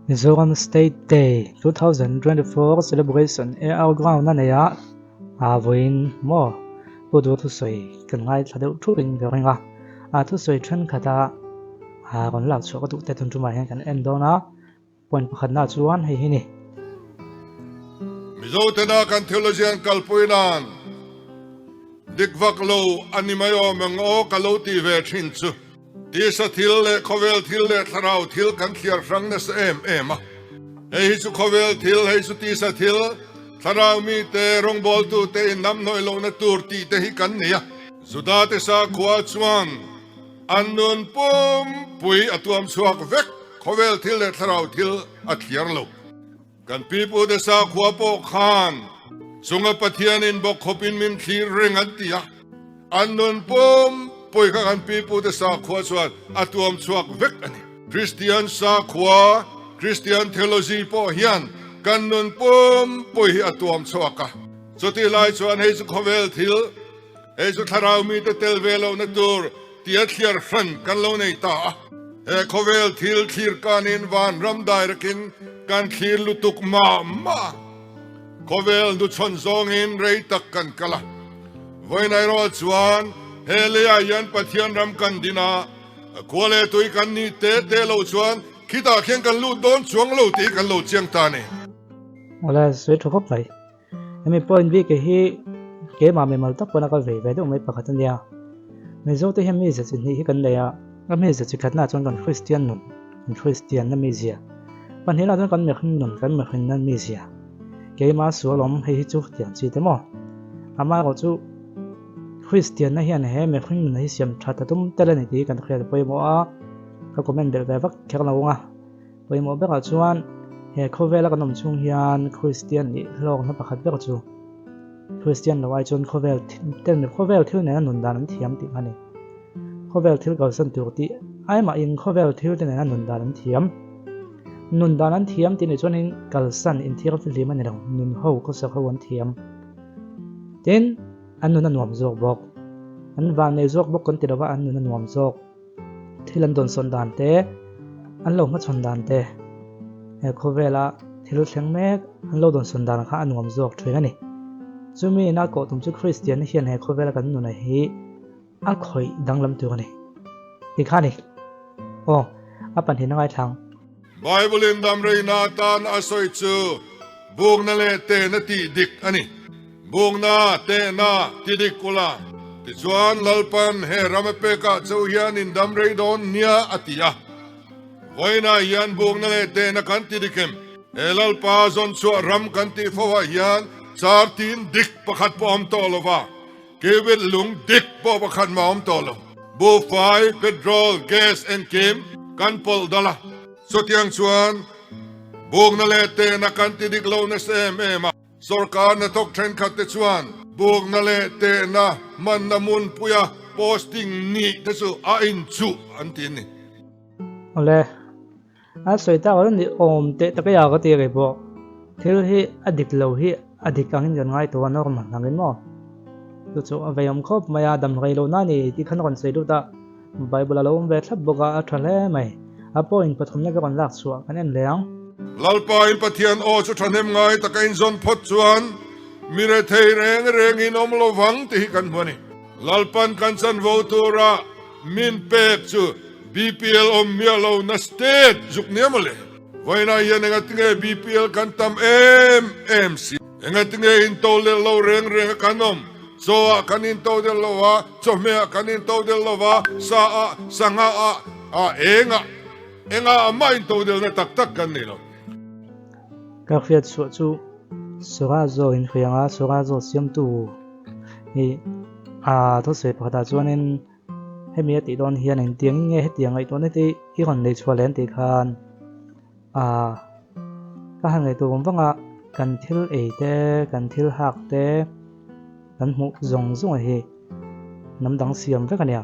Mizoram State Day 2024 celebration AR ground a nei a, aa vawiin maw Pu Duh thusawi kan ngaithla deuh thup in ka ring a, aa thusawi thenkhat a aa rawn lak chhuah ka duh te tun tumah hian kan en dawn a, point pakhatna chuan hei hi ni. Mizo tena kan theologian kalpui nan dik vak lo a ni mai awm ang aw ka lo ti ve thin chu. Tisa thil leh khawvel thil leh thlarau thil kan thliar hrang nasa em em a. Hei hi chu khawvel thil, hei chu tisa thil, thlarau mite, rawngbawltute innamhnawih lohna tur tih te hi kan nei a. Judate sakhua chuan an nun pumpui a tuam chhuak vek, khawvel thil leh thlarau thil a thliar lo. Kan pipute sakhua pawh khan chunga Pathianin bawk khawpin min thlir reng an ti a. An nun pumpui kha kan pipute sakhua chuan a tuam chhuak vek a ni. Kristian sakhua, Christian theology, pawh hian kan nun pumpui hi a tuam chhuak a. Chutih lai chuan hei chu khawvel thil, hei chu thlarau mite tel ve lohna tur tia thliar hran kan lo nei ta a. He khawvel thil thlir kanin vanram dairakin kan thlir lutuk mah mah a. Khawvel hnuchhawn zawngin rei tak kan kal a, vawiin erawh chuan he leiah hian Pathian ram kan din a, khua leh tui kan nih te te loh chuan khitah khian kan lut dawn chuang lo tih kan lo chiang ta a ni. Awle, sawi tha khawp mai. Hemi point bik hi keimah mimal tak pawn a kal ve ve deuh mai pakhat a nia. Mizo te hian mizia chi hnih hi kan nei a, a mizia chi khatnaah chuan kan Kristian nun, kan Kristianna mizia. Pahnihnaah chuan kan mihring nun, kan mihrinna mizia. Keimah sual awm hei hi chu tiang chi te maw? Amaherawh chu Kristianna hian he mihring nun hi siam that a tum tel a ni tih kan hriat a pawimawh a, ka comment belh ve vak kher lo ang a. Pawimawh berah chuan he khawvela kan awm chhung hian Kristian nih hlawkna pakhat ber chu Kristian lo ai chuan khawvel ten khawvel thil nena nun dan an thiam tih kha a ni. Khawvel thil kalsan tur tih ai mahin khawvel thil te nena nun dan an thiam. Nun dan an thiam tih nih chuanin kalsan inthiar fihlim a ni lo, nun ho khawsak ho an thiam. Tin, an nun a nuam zawk bawk. An vannei zawk bawk kan ti lova an nun a nuam zawk. Thil an dawnsawn dan te, an lo hmachhawn dan te, he khawvela thil thleng mek an lo dawnsawn dan kha a nuam zawk thin a ni. Chumi ina kawh tum chu Kristianna hian he khawvela kan nuna hi a khawih danglam tur a ni. Ti kha a ni. Aw, a pahnih na ngaithlang. Bible in damreina atan a sawi chu bukna leh tehna tih dik a ni. Bukna, tehna, ti dik ula, tichuan Lalpan he ram a pekah chauh hian in damrei dawn nia a ti a. Vawiinah hian bukna leh tehna kan ti dik em? He Lalpa zawn chhuah ram kan tih fo ah hian char tin dik pakhat pawh a awm tawh lo va. Kevin lung dik pawh pakhat mah awm tawh lo. Buhfai, petrol, gas engkim kan pawlh dal a. Chutiang chuan bukna leh tehna kan ti dik lo nasa em em a. Sorkar hnathawk thenkhat te chuan bukna leh tehna hmanna hmunpuia posting nih te chu a inchuh an ti a ni. Awle, a sawi tak a ni awm teh tak a ka ti rih bawk. Thil hi a dik lo hi a dik angin kan ngai tawh a normal angin maw. Chu chu a veiawm khawp mai a, dam rei lohna a ni tih khan a rawn sawi lut a, Bible a lo awm ve thlap bawk a, a tha hle mai. A point pathumna ka rawn lak chhuah kan en leh ang. Lalpa in Pathian aw chu thahnem ngai taka inzawn phawt chuan mi rethei reng rengin awm lo vang tih hi kan hmu a ni. Lalpan kan chanvo tura min pek chu BPL awm miah lo na state zuk nia mawle. Vawiinah hian engatinge BPL kan tam em em si? Engatinge into del lo reng reng a kan awm? Chaw ah kan into del lo a, chawhmeh ah kan into del lo a, sa ah, sangha ah, ah eng ah, engah ah mah into delna tak tak kan nei lo. Ka hriat chhuah chu Surazo in hria anga Surazo siamtu hi a thusawi pakhatah chuanin Hemi a tih dawn hian engtiang in nge hetiang ngaihtuahna te i rawn nei chhuah leh an tih khan ah ka han ngaihtuah vang vang a, kan thil ei te, kan thil hak te, kan hmuh zawng zawng a hi hnam dang siam vek a nia.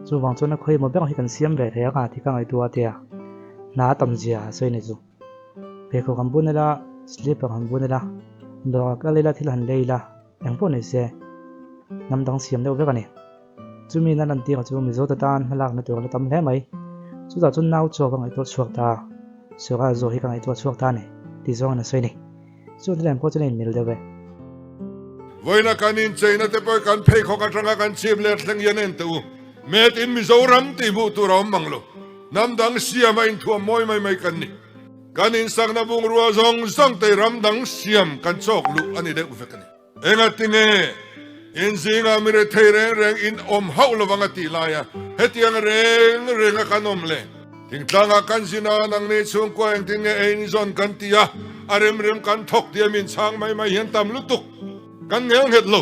Chuvang chuan a khawi emaw ber hi kan siam ve thei ang a tih ka ngaihtuah a tia hna a tam zia a sawi a ni chu. Pheikhawk han bun ila, slipper han bun ila, dawrah kal ila thil han lei ila. Engpawh ni se, hnam dang siam deuh vek a ni. Chumi nan an tirah chu Mizo te tan hmalakna tur a la tam hle mai. Chutah chuan nau chawk a ngaihtuah chhuak ta. Sawrkar zawh hi ka ngaihtuah chhuak ta a ni, tih zawngin a sawi a ni. Chu te nen pawh chuan a inmil deuh e. Vawiina kan incheina te pawh kan pheikhawk atanga kan chhip let thleng hian en teh u. Made in Mizoram tih hmuh tur a awm mang lo. Hnam dang siam a inthuam mawi mai mai kan ni. Kan insakna bungrua zawng zawng te ram dang siam kan chawk luh a ni deuh vek a ni. Engatinge in zingah mi rethei reng reng in awm hauh lovang a tih laia hetiang reng renga kan awm le? Thingtlangah kan zin a, nangni chhungkua engtin nge ein zawn kan ti a, a rem rem kan thawk tia min chhang mai mai hian tam lutuk kan ngel nghet lo.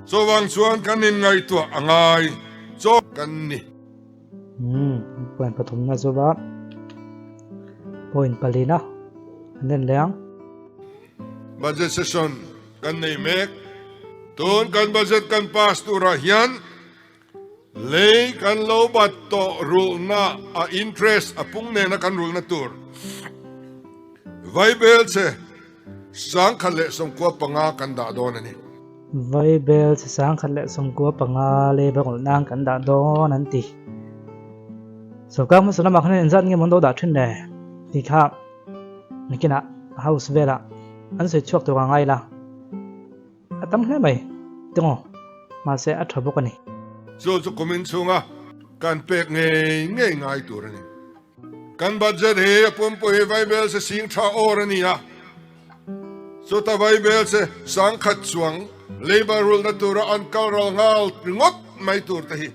Chuvang chuan kan inngaihtuah a ngai chaw kan ni. Umm point pathumna zuva point palina an en leh ang. Budget session kan nei mek. Tun kan budget kan pass turah hian lei kan lo bat tawh rulhna a interest a pung nena kan rulhna tur Vaibel che 1195 kan dah dawn a ni. Vaibel che 1195 leiba rulh nan kan dah dawn an ti. Sorkar hmasa lamah khan engzat nge maw an lo dah thin le tih kha Nakinah house velah an sawi chhuak tur a ngai la, a tam hle mai tingaw, mahse a tha bawk a ni. Chu chu kumin chhunga kan pek ngei ngei ngai tur a ni. Kan budget hi a pumpui hi Vaibel se sing tha awr a ni a, chuta Vaibel se 10,000 chuang labour rulna tura an kal ral nghal ringawt mai tur te hi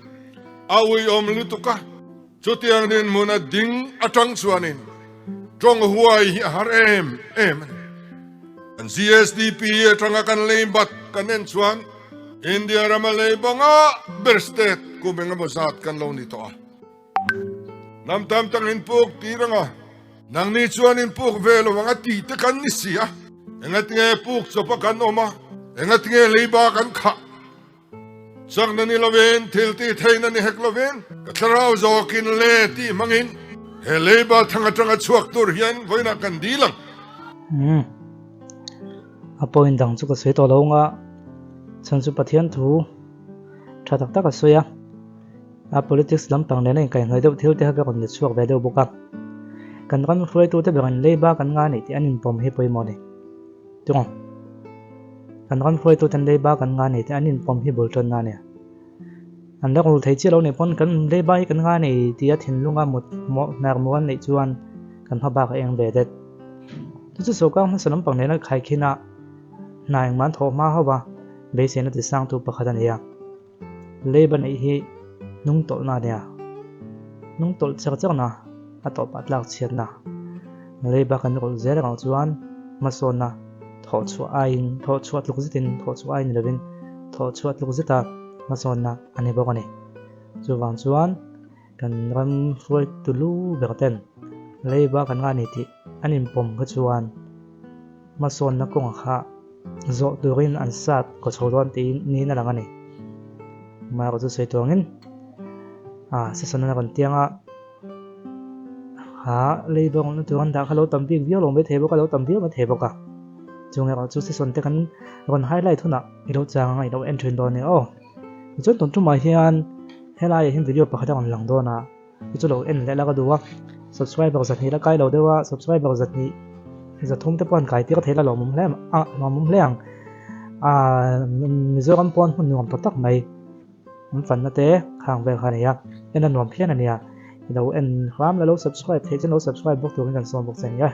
a uiawm lutuk a. Chutiang dinhmun a ding atang chuanin tawng huai hi a har em em a ni. Kan GSDP atanga kan lei bat kan en chuan India rama lei banga ber state kum engemaw zat kan lo ni tawh a. Hnam tam tak inpuk tir anga nangni chuan inpuk ve lo anga tih te kan ni si a. Engatinge puk chawpa kan awm a, engatinge leiba kan khah? Chakna ni lovin, thil tih theihna ni hek lovin, ka thlarau zawkin le tih hmangin he leiba thang atanga chhuak tur hian vawiinah kan dil ang. Umm. A point dang chu ka sawi tawh lo nga, chhan chu Pathian thu tha tak tak a sawi a, a politics lampang nena inkaihhnawih deuh thil te kha ka rawn let chhuak ve deuh bawk a. Kan ram hruaitute berin leiba kan nga neih tih an inpawm hi pawimawh a ni. Tawng kan ram hruaituten leiba kan nga nei te an inpawm hi bul tanna a nia. An la rul thei chiah lo nih pawn kan leiba hi kan nga nei tia thinlunga mut mawh hnar muan neih chuan kan hma bak a eng ve det. Chu chu sawrkar hmasa lampang nena khaikhin a hna engmah an thawh hma hauh a, beiseina ti sangtu pakhat a ni a. Leiba neih hi hnung tawlhna a nia. Hnung tawlh cher cherna a tawpah tlak chhiatna. Leiba kan rawlh zel erawh chuan hmasawnna thawh chhuah aiin thawh chhuah tluk zetin thawh chhuah ai ni lovin thawh chhuah tluk zeta hmasawnna a ni bawk a ni. Chuvang chuan kan ram hruaitu lu ber ten leiba kan ngah a ni tih an inpawm kha chuan Hmasawnna kawngah kha zawh turin an sat kaw chho dawn tiin niin a lang a ni. Amaherawh chu sawi tuangin ah session a rawn tiang a, ha leiba awmna tur an dah kha lo tam bik viau lo mai thei bawk a, lo tam viau mai thei bawk a. Chung erawh chu session te kan rawn highlight hunah i lo chang anga i lo en thin dawn nia aw. Tichuan tun tumah hian helaiah hian video pakhat a rawn lang dawn a. Chu chu lo en leh la ka duh a, subscriber 200 la kai lo deuh a, subscriber 200 300 te pawh an kai tir thei la lawmawm hle a lawmawm hle ang ah Mizoram pawn hmun nuam tak tak mai an fanna te khang vel kha a ni a, en a nuam phian a nia, i lo en hram la lo subscribe theih chuan lo subscribe bawk turin kan sawm bawk che a ni e.